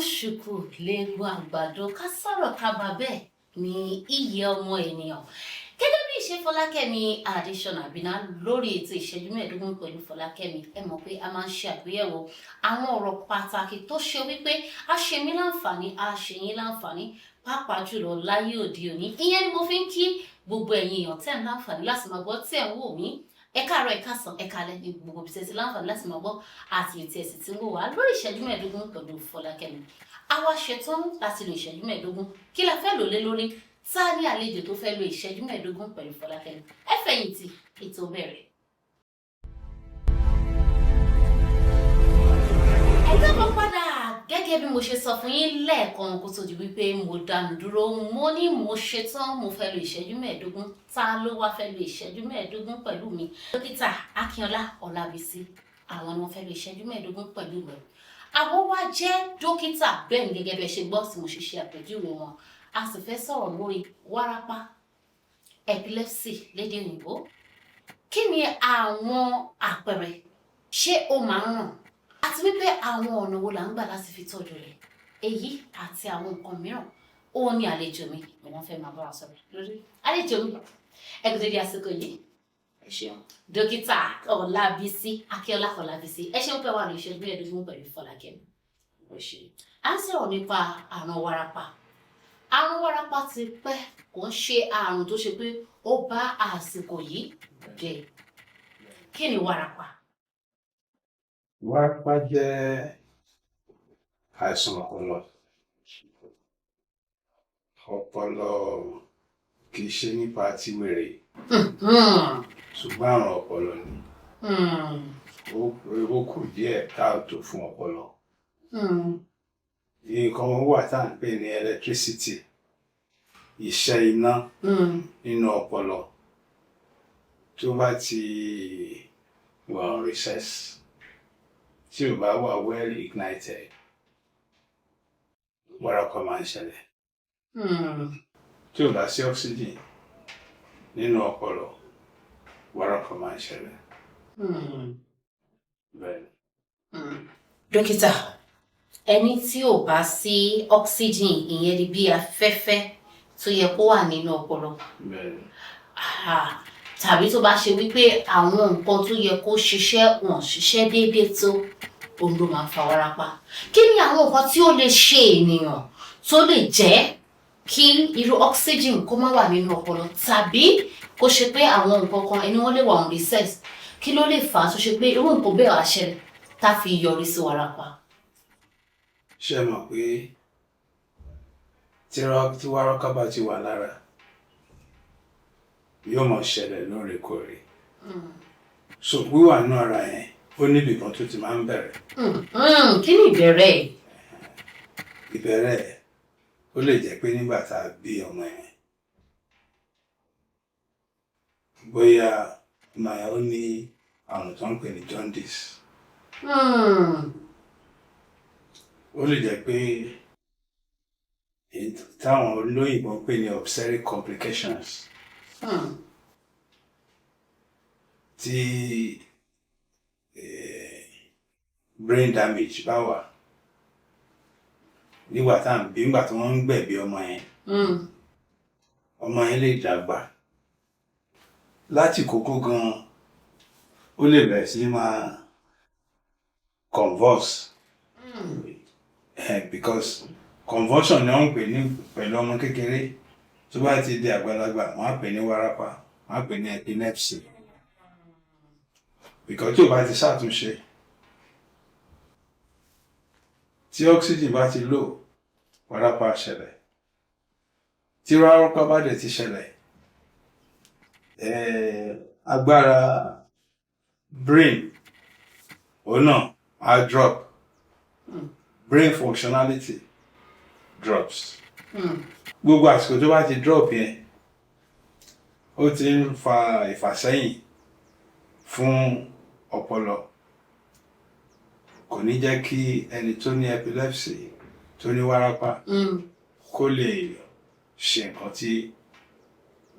Ṣùkùṣùkù léegun àgbàdo, ká sọ̀rọ̀ ká bá bẹ́ẹ̀ ní iyì ọmọ ènìyàn. Gẹ́gẹ́ bí ìṣe Fọlákẹ́mi Adésọnà Àbíná lórí ètò Ìṣẹ́jú 15 pẹ̀lú Fọlákẹ́mi, ẹ mọ̀ pé a máa ń ṣe àgbéyẹ̀wò àwọn ọ̀rọ̀ pàtàkì tó ṣe wípé a ṣe mí láǹfààní, a ṣe yín láǹfààní, pàápàá jùlọ láyé òde òní. Ìyẹn ni mo fi ń kí gbogbo ẹ̀yin èèyàn tẹ́ ń láǹfààní láti máa gbọ́, tẹ́ ń wò mí. Ẹ káàárọ̀, ẹ káàsán, ẹ káalẹ́ ní gbogbo ibi tẹ́ ti láǹfààní láti máa gbọ́ àti ibi tí ẹ sì ti ń wò wá lórí Ìṣẹ́jú 15 pẹ̀lú Fọlákẹ́mi. Àwa ṣetán láti lo ìṣẹ́jú 15. Kí la fẹ́ lò lé lórí? Tá ní àlejò tó fẹ́ lo ìṣẹ́jú 15 pẹ̀lú Fọlákẹ́mi? Ẹ fẹ̀yìntì, ètò bẹ̀rẹ̀. Ẹ káàbọ̀ padà. Gẹ́gẹ́ bí mo ṣe sọ fún yín lẹ́ẹ̀kan kó tó di wípé mo dánu dúró, mo ní mo ṣetán, mo fẹ́ lo ìṣẹ́jú 15. Ta ló wá fẹ́ lo ìṣẹ́jú 15 pẹ̀lú mi? Dókítà Akínọlá Ọlábísí, àwọn ni wọ́n fẹ́ lo ìṣẹ́jú 15 pẹ̀lú mi. Àwọn wá jẹ́ dókítà, bẹ́ẹ̀ ni, gẹ́gẹ́ bí ẹ ṣe gbọ́ tí mo ṣe ṣe àpèjúwe wọn. A sì fẹ́ sọ̀rọ̀ lórí wárápá, epilepsy lédè òyìnbó. Kí ni àwọn àpẹẹrẹ? Ṣé ó máa ń ràn? Àti wípé àwọn ọ̀nà wo là ń gbà láti fi tọ́jú rẹ̀? Èyí àti àwọn nǹkan mìíràn ó ní àlejò mi ni wọ́n fẹ́ máa bá wa sọ̀rọ̀ lórí. Àlejò mi, ẹ kú dédé àsìkò yìí. Ẹ ṣeun. Dókítà Ọlábísí, Akínọlá Ọlábísí, ẹ ṣeun pé wà ní Ìṣẹ́jú 15 pẹ̀lú Fọlákẹ́mi. Ẹ ṣe. À ń sọ̀rọ̀ nípa àrùn wárápá. Àrùn wárápá ti pẹ́, kò ń ṣe àrùn tó ṣe pé ó bá àsìkò yìí dé. Kí ni wárápá? Wárápá jẹ́ àìsàn ọpọlọ. Ọpọlọ, kì í ṣe nípa ti wèrè, ṣùgbọ́n àrùn ọpọlọ ni. Ó kù díẹ̀ káàtó fún ọpọlọ. Nǹkan wà tá à ń pè ní electricity, iṣẹ́ iná nínú ọpọlọ, tó bá ti wà on recess, tí ò bá wà well ignited, wárápá máa ń ṣẹlẹ̀. Tí ò bá sí oxygen nínú ọpọlọ, wárápá máa ń ṣẹlẹ̀. Bẹ́ẹ̀ ni. Dókítà, ẹni tí ò bá sí oxygen, ìyẹn ni bí afẹ́fẹ́ tó yẹ kó wà nínú ọpọlọ, Bẹ́ẹ̀ ni. Tàbí tó bá ṣe wípé àwọn nǹkan tó yẹ kó ṣiṣẹ́ wọn ṣiṣẹ́ déédéé tó, òun ló máa ń fa wárápá. Kí ni àwọn nǹkan tí ó lè ṣe ènìyàn tó lè jẹ́ kí irú oxygen kó má wà nínú ọpọlọ, tàbí kó ṣe pé àwọn nǹkan kan ẹni wọ́n lè wà on recess? Kí ló lè fà á tó ṣe pé irú nǹkan bẹ́ẹ̀ wá ṣẹlẹ̀ tá fi yọrí sí wárápá? Ṣé ẹ mọ̀ pé tí wárápá bá ti wà lára, yóò máa ṣẹlẹ̀ lóòrèkóòrè. So wíwà nínú ara yẹn, ó níbì kan tó ti máa ń bẹ̀rẹ̀. Kí ni ìbẹ̀rẹ̀ ẹ̀? Ìbẹ̀rẹ̀ ẹ̀, ó lè jẹ́ pé nígbà tá a bí ọmọ yẹn, bóyá ọmọ yẹn ó ní àrùn tó ń pè ní jaundice. Ó lè jẹ́ pé èyí táwọn olóyìnbó ń pè ní obstetric complications, tí brain damage bá wà nígbà tá à ń bí, nígbà tí wọ́n ń gbẹ̀bí ọmọ yẹn, ọmọ yẹn lè dàgbà láti kókó gan, ó lè bẹ̀rẹ̀ sí ní máa convulse, because convulsion ni wọ́n ń pè ní pẹ̀lú ọmọ kékeré. Tó bá ti di àgbàlagbà, wọ́n á pè ní wárápá, wọ́n á pè ní epilepsy, because tí ò bá ti ṣàtúnṣe, tí oxygen bá ti low, wárápá ṣẹlẹ̀. Tí wárápá bá dẹ̀ ti ṣẹlẹ̀, agbára brain òun náà á drop. Brain functionality drops. Gbogbo àsìkò tó bá ti drop yẹn, ó ti ń fa ìfàsẹ́yìn fún ọpọlọ. Kò ní jẹ́ kí ẹni tó ní epilepsy, tó ní wárápá, kó lè ṣe nǹkan tí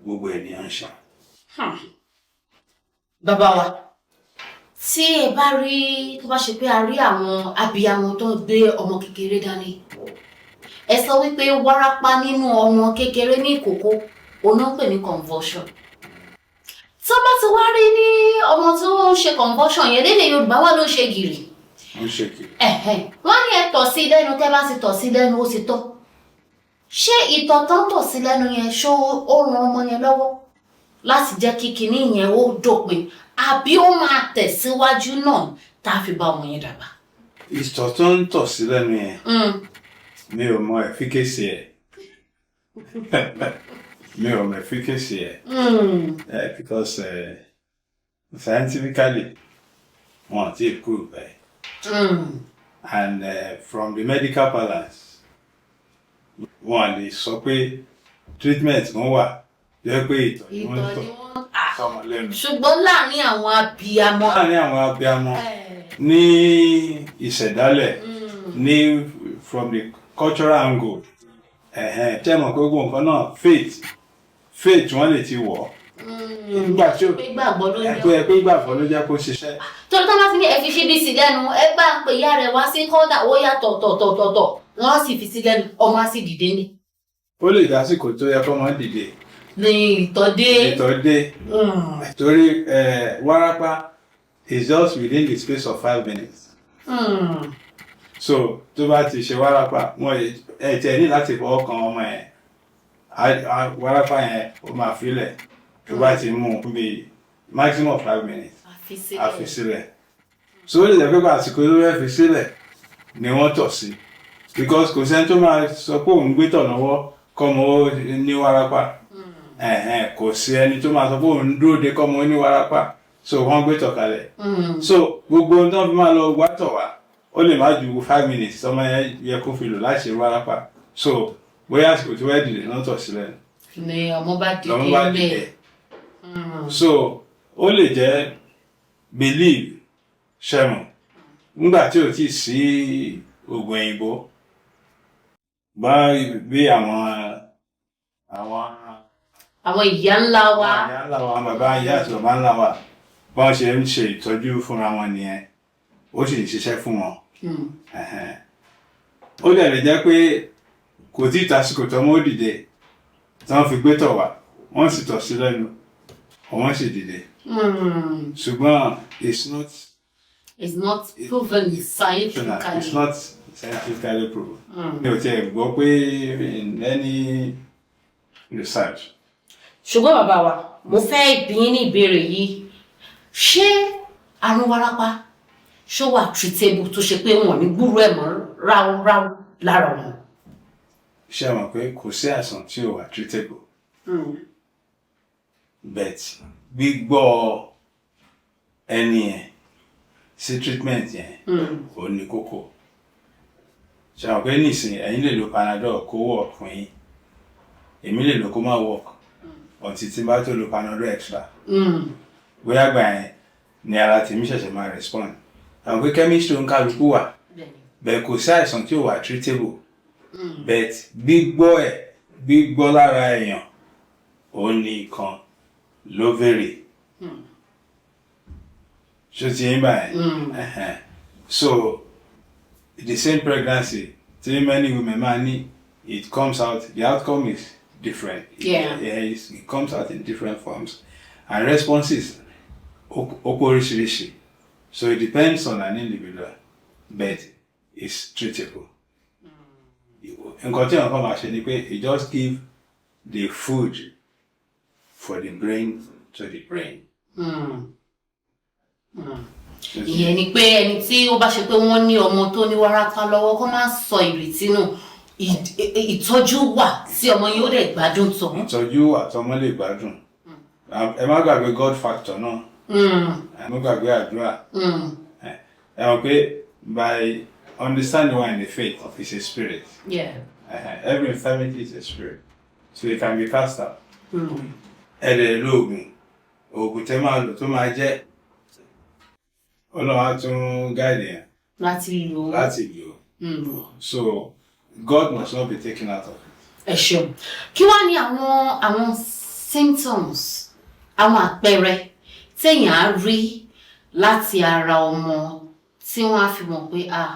gbogbo ènìyàn ń ṣe. Bàbá wa, Tí ẹ bá rí, tó bá ṣe pé a rí àwọn abiyamọ tó ń gbé ọmọ kékeré dání, ẹ sọ wípé wárápá nínú ọmọ kékeré ní ìkókó òun náà ń pè ní convulsion. Tó bá ti wá rí ní ọmọ tó ń ṣe convulsion yẹn, lédè Yorùbá wà ló ń ṣe gìrì. Ń ṣe kiri. Ẹ̀hẹ̀n, wọ́n ní ẹ tọ̀ sí lẹ́nu. Tẹ́ bá ti tọ̀ sí lẹ́nu, ó ti tọ́. Ṣé ìtọ̀ tó ń tọ̀ sí lẹ́nu yẹn, ṣó ó ran ọmọ yẹn lọ́wọ́ láti jẹ́ kí kinní yẹn ó dópin, àbí ó máa tẹ̀síwájú náà tá a fi bá ọmọ yẹn dàgbà? Ìtọ̀ tó ń tọ̀ sí lẹ́nu yẹn, mi ò mọ efficacy ẹ̀, mi ò mọ efficacy ẹ̀, because scientifically wọn ò tí ì prove ẹ̀. And from the medical balance, wọn lè sọ pé treatment kan wà jẹ́ pé ìtọ̀ ni wọ́n ń Ìtọ̀ tọ̀ ni wọ́n sọmọ lẹ́nu. Ṣùgbọ́n láàrin àwọn abiyamọ. Láàrin àwọn abiyamọ ní ìṣẹ̀dálẹ̀, ní from the cultural angle, ẹ̀hẹ́n, tẹ́ mọ̀ pé gbogbo nǹkan náà, faith wọ́n lè ti wọ̀ ọ́ nígbà tí ó Pé gbàgbọ́ ló ẹ jẹ́. pé gbàgbọ́ ló jẹ́ kó ṣiṣẹ́. Torí tó bá ti ní ẹ fi ṣíbí sí lẹ́nu, ẹ bá ń pè ìyá rẹ̀ wá sí kọ́ńtà, ó yà tọ̀tọ̀tọ̀tọ̀, wọ́n á sì fi sí lẹ́nu, ọmọ á sì dìde ní. Ó lè dásìkò tó yẹ kó máa dìde Ní ìtọ̀ dé. Ìtọ̀ dé, torí wárápá is just within the space of 5 minutes. So tó bá ti ṣe wárápá, wọn ẹ tiẹ̀ ní láti fọwọ́ kan ọmọ yẹn. Wárápá yẹn, ó máa filẹ̀ tó bá ti mú un bí maximum of 5 minutes. Àfi sílẹ̀. A fi sílẹ̀. So ó lè jẹ́ pé àsìkò tó fẹ́ fi sílẹ̀ ni wọ́n tọ̀ sí, because kò sẹ́ni tó máa sọ pé òun gbé tọ̀ lọ́wọ́ kọ́mọ ó ní wárápá. Ẹ̀hẹ́n, kò sí ẹni tó máa sọ pé òun dúró de kọ́mọ ó ní wárápá, so wọ́n gbé tọ̀ kalẹ̀. So gbogbo ohun tó fi máa lọ wá tọ̀ wá, ó lè má ju 5 minutes tọmọ yẹn yẹ kó fi lò láti ṣe wárápá. So bóyá àsìkò tí wọ́n dìde náà tọ̀ sílẹ̀ Ní ọmọ bá dìde lọ́mọ bá ńbẹ̀. dìde. So ó lè jẹ́ believe ṣẹmọ̀ nígbà tí ò tí ì sí oògùn òyìnbó, bá bí àwọn Àwọn ìyá ńlá wa. Àwọn ìyá ńlá wa, àwọn bàbá ìyá àti bàbá ńlá wa, bọ́n ṣe ń ṣe ìtọ́jú fúnra wọn nìyẹn, ó sì ń ṣiṣẹ́ fún wọn. Ẹ̀hẹ́n. Ó dẹ̀ lè jẹ́ pé kò tí ì tásìkò tọ́mọ ó dìde tí wọ́n fi gbé tọ̀ wá, wọ́n sì tọ̀ sí lẹ́nu, wọ́n sì dìde. Ṣùgbọ́n it's not It's not proven scientifically. It's not scientifically proven. Mi ò tiẹ̀ gbọ́ pé in any research. Ṣùgbọ́n bàbá wa, mo fẹ́ bi yín ní ìbéèrè yìí: ṣé àrùn wárápá, ṣó wà treatable, tó ṣe pé wọn ò ní gbúrú ẹ̀ mọ́ ráúráú lára wọn? Ṣé ẹ mọ̀ pé kò sí àìsàn tí ò wà treatable, but gbígbọ́ ẹni yẹn sí treatment yẹn ò ní kókó. Ṣé ẹ mọ̀ pé nísìnyí, ẹ̀yin lè lo Panadol kó work fún yín, èmi lè lo kó má work until tí n bá tó lo Panadol extra. Bóyá gbà yẹn ni ara tèmi ṣẹ̀ṣẹ̀ máa respond. Àwọn pé chemistry ń kálukú wà bẹ́ẹ̀. Kò sí àìsàn tí ò wà treatable, but gbígbọ́ ẹ̀, gbígbọ́ lára èèyàn, ó ní kan ló vary. Ṣó ti yín báyìí? Ẹhẹ́n. So the same pregnancy tí many women máa ní, it comes out, the outcome is different. Yeah, it comes out in different forms and responses ó pọ̀ oríṣiríṣi. So it depends on an individual, but it's treatable. Nǹkan tí nǹkan máa ṣe ni pé you just give the food for the brain to the brain. Ìyẹn ni pé ẹni tí ó bá ṣe pé wọ́n ní ọmọ tó ní wárápá lọ́wọ́, kó má sọ ìrètí nù. Ìtọ́jú wà tí ọmọ yóò dẹ̀ gbádùn tán. Ìtọ́jú àtọmọ lè gbádùn. Ẹ má gbàgbé God factor náà. Ẹ má gbàgbé àdúrà. Ẹ mọ̀ pé by understanding one in the faith of is a spirit. Every infirmity is a spirit, so it can be cast out. Ẹ lè lo oògùn, oògùn tẹ máa lò tó máa jẹ́, Ọlọ́run á tún guide yẹn Láti lò ó. Láti lò ó. So God must not be taken out of it. Ẹ ṣeun. Kí wá ní àwọn symptoms, àwọn àpẹẹrẹ téèyàn á rí? Láti ara ọmọ tí wọ́n á fi mọ̀ pé, ah,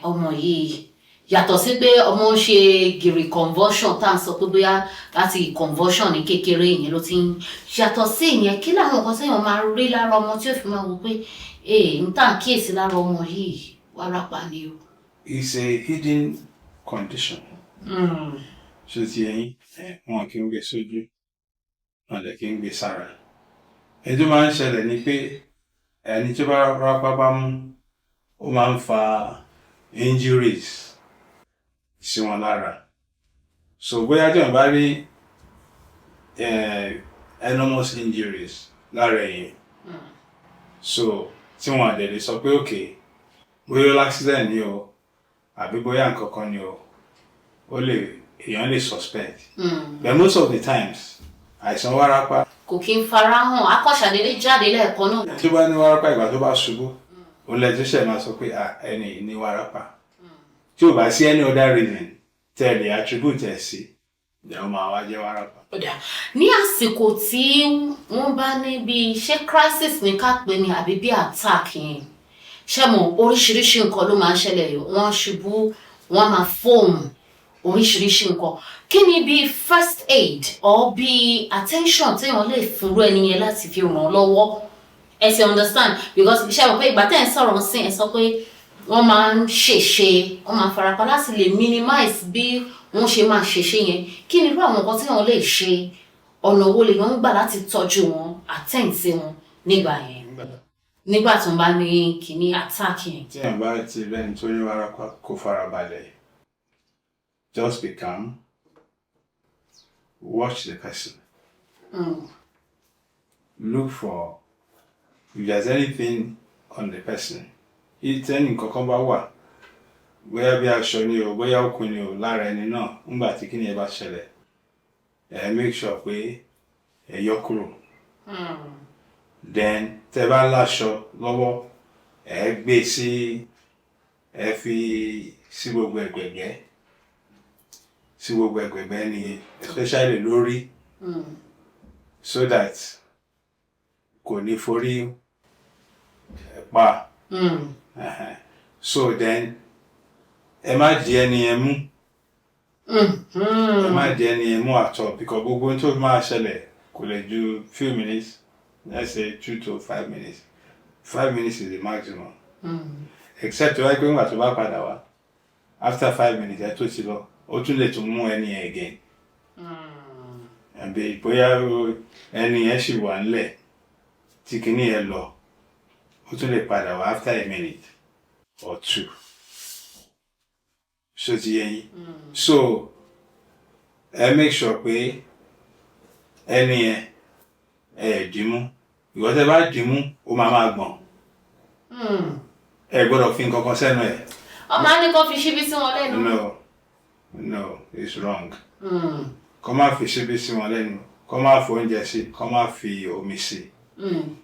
ọmọ yìí, yàtọ̀ sí pé ọmọ ń ṣe gìrì, convulsion tá à ń sọ pé bóyá láti convulsion ní kékeré, ìyẹn ló ti ń yàtọ̀ sí ìyẹn, kí làwọn nǹkan téèyàn máa rí lára ọmọ tí ó fi máa wò pé ee, n tá à ń kíyèsí lára ọmọ yìí, wárápá ni o? It's a hidden condition. Ṣé ti ẹyin wọn kì í gbé sójú, wọn dẹ̀ kì í gbé sára. Èyí tó máa ń ṣẹlẹ̀ ni pé ẹni tó bá rápá bá mú, ó máa ń fa injuries sí wọn lára. So bóyá tí wọn bá rí enormous injuries lára èèyàn, so tí wọn àdẹ̀ lè sọ pé okay, bóyá ó l'accident ni o àbí bóyá nǹkan kan ni o, ó lè èèyàn lè suspect. But most of the times, àìsàn wárápá kò kí ń farahàn, akọ́ṣàdédé jáde lẹ́ẹ̀kan náà. Tí ó bá ní wárápá, ìgbà tó bá ṣubú, òun lè tó ṣẹ̀ máa sọ pé, ah, ẹni yìí ní wárápá. Tí ò bá sí any other reason tẹ́ ẹ lè attribute ẹ̀ sí, ìyẹn ó máa wá jẹ́ wárápá. Ó dáa. Ní àsìkò tí wọ́n bá ní bí ṣé crisis ní ká pè ní àbí bí attack yẹn, ṣé mo oríṣiríṣi nǹkan ló máa ń ṣẹlẹ̀, wọ́n ṣubú, wọ́n máa foam, oríṣiríṣi nǹkan, kí ni bí first aid or bí attention téèyàn lè fúnrú ẹni yẹn láti fi ràn án lọ́wọ́? Ẹ ti understand? Because ṣé mo pé ìgbà tẹ́ ẹ̀ ń sọ̀rọ̀ sí, ẹ sọ pé wọ́n máa ń ṣèṣe, wọ́n máa farapa, láti lè minimize bí wọ́n ṣe máa ṣèṣe yẹn, kí ni irú àwọn nǹkan tí wọ́n lè ṣe? Ọ̀nà wo lèèyàn ń gbà láti tọ́jú wọn, attend sí wọn nígbà yẹn, nígbà tó ń bá ní kíní attack yẹn? Tí èèyàn bá ti rẹ́ni tó ní wárápá, kó fara balẹ̀, just be calm, watch the person, look for if there's anything on the person. If ẹnì kankan bá wà, bóyá bí aṣọ ni o, bóyá okùn ni o, lára ẹni náà nígbà tí kíni ẹ bá ṣẹlẹ̀, ẹ make sure pé ẹ yọ kúrò. Then tẹ bá láṣọ lọ́wọ́, ẹ gbé sí, ẹ fi sí gbogbo ẹ̀gbẹ̀gbẹ́, sí gbogbo ẹ̀gbẹ̀gbẹ́ ni, especially lórí, so that kò ní forí pa. So then ẹ má di ẹni yẹn mú. Ẹ má di ẹni yẹn mú at all, because gbogbo ohun tó máa ṣẹlẹ̀ kò lè ju few minutes, let's say 2 to 5 minutes. 5 minutes is the maximum, except wáyé pé nígbà tó bá padà wá after 5 minutes, ẹ tó ti lọ, ó tún lè tún mú ẹni yẹn again, àbí bóyá ẹni yẹn ṣì wà nílẹ̀ tí kinní yẹn lọ, ó tún lè padà wá after a minute or two. Ṣó ti yé yín? So ẹ make sure pé ẹni yẹn, ẹ dìímú. Ìwọ tẹ́ bá dìímú, ó máa máa gbọ̀n. Ẹ gbọ́dọ̀ fi nǹkan kan sẹ́nu ẹ̀. Ọmọ á ní kó fi ṣíbí sí wọn lẹ́nu. No, no, it's wrong. Kó má fi ṣíbí sí wọn lẹ́nu, kó má fi oúnjẹ sí, kó má fi omi sí.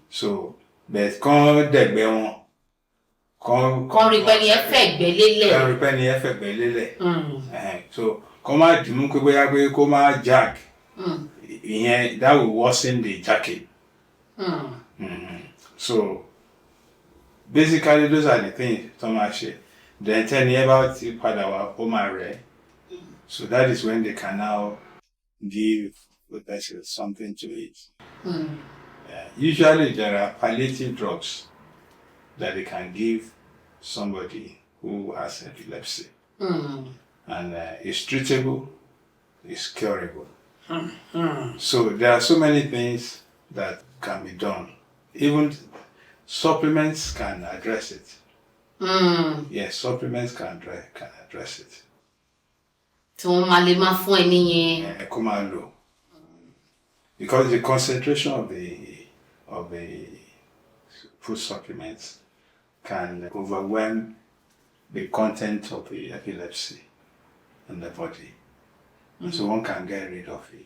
So but kán dẹ̀gbẹ́ wọn, kán Kán rí pé ni ẹ fẹ̀gbẹ́ lélẹ̀. Kán rí pé ni ẹ fẹ̀gbẹ́ lélẹ̀. So kó má dìímú pé bóyá pé kó má jerk. Ìyẹn, that will worsen the jerking. So basically those are the things tó máa ṣe. Then tẹ́ni ẹ bá ti padà wá, ó máa rẹ̀, so that is when they can now give the person something to eat. Usually there are palliative drugs that they can give somebody who has epilepsy, and it's treatable, it's curable. So there are so many things that can be done. Even supplements can address it. Yes, supplements can address it. Tí wọ́n máa lè máa fún ẹni yẹn. Kó máa lò. Because the concentration of the food supplements can overwhelm the content of the epilepsy in the body. So one can get rid of it.